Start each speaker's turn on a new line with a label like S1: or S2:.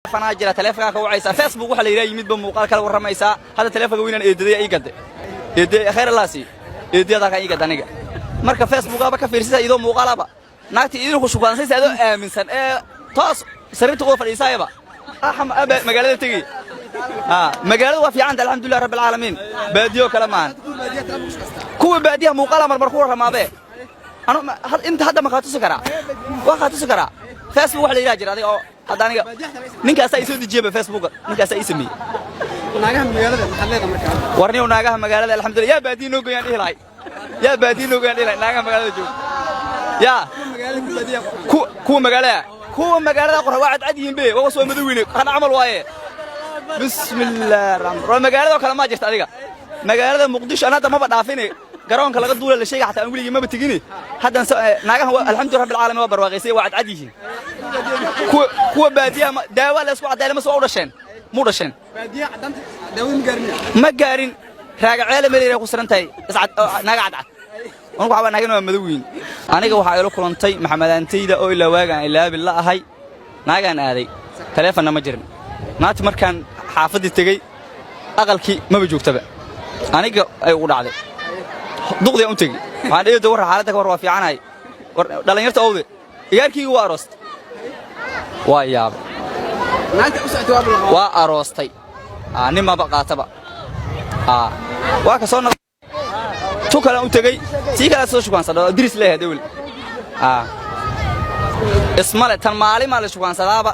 S1: Taleefanaa jira, taleefankaa ka wacaysaa. Facebook waxa la yidhaha yimidba muuqaal kala warramaysaa. Hadda taleefanka weynaan eedaday ii gadde, eedde khayr Allah sii, eeddayada halkan ii gadda aniga. Marka Facebookaba ka fiirsisa idoo muuqaalaba naagta idinku shukaansanaysa adoo aaminsan ee toos sariirta uga fadhiisaayaba aba magaalada tegi. Magaalada waa fiicanta, alxamdulilah rabbil caalamiin. Baadiyo kale maahan. Kuwa baadiyaha muuqaala marmar ku warramaabe. Inta hadda ma kaa tusi karaa? Waa kaa tusi karaa. Facebook waxa la yidhaha jira adiga oo hadda aniga ninkaasaa ii soo dejiyaba Facebooka, ninkaasaa ii sameeyey.
S2: Naagaha magaalada maxaad leedahay markaa?
S1: Warniyow, naagaha magaalada alxamdulillah. Yaa baadiye noo goyaan dhihi lahay, yaa baadiye noo goyaan dhihi lahay. Naagaha magaalada jooga yaa
S2: magaalada ku baadiyaha?
S1: Kuwa magaalada qora waa cadcad yihiin be, waa soo madowine kan camal waaye. Bismillaah raxmaan waa magaalada oo kale maa jirta. Adiga magaalada Muqdisho an hadda maba dhaafine, garoonka laga duula la sheega xataa aan weligii maba tegine. Haddan naagahan alxamdulillah rabbil caalamiin, waa barwaaqaysay, waa cadcad yihiin. Kuwa baadiyaha daawa la isku caddayn mase waa u dhasheen, mu dhasheen.
S2: Baadiyaha caddaanta daawada ma gaarin.
S1: Ma gaarin. Raaga ceele meel ku siran tahay iscad naaga cadcad. Anugu waxaa naagana waa madow yihiin. Aniga waxaa ila kulantay maxamadaantayda oo ilaa waagaan ilaabi la ahay. Naagaan aaday, taleefonna ma jirin. Naagti markaan xaafaddii tegey, aqalkii maba joogtaba. Aniga ay ugu dhacday duqdii aan u tegey. Waxaan dhihi war xaaladda ka war, waa fiicanahay. War dhallinyarta owde, igaarkiyga waa aroostay. Waa yaabay.
S2: Naagta u socotay waa balaqaa.
S1: Waa aroostay. Nin maba qaataba. Waa ka soo tu kale u tegey, tii kale soo shukaansadha oo diris leeyahay dawel. Ismale tan maalin maa la shukaansadaaba.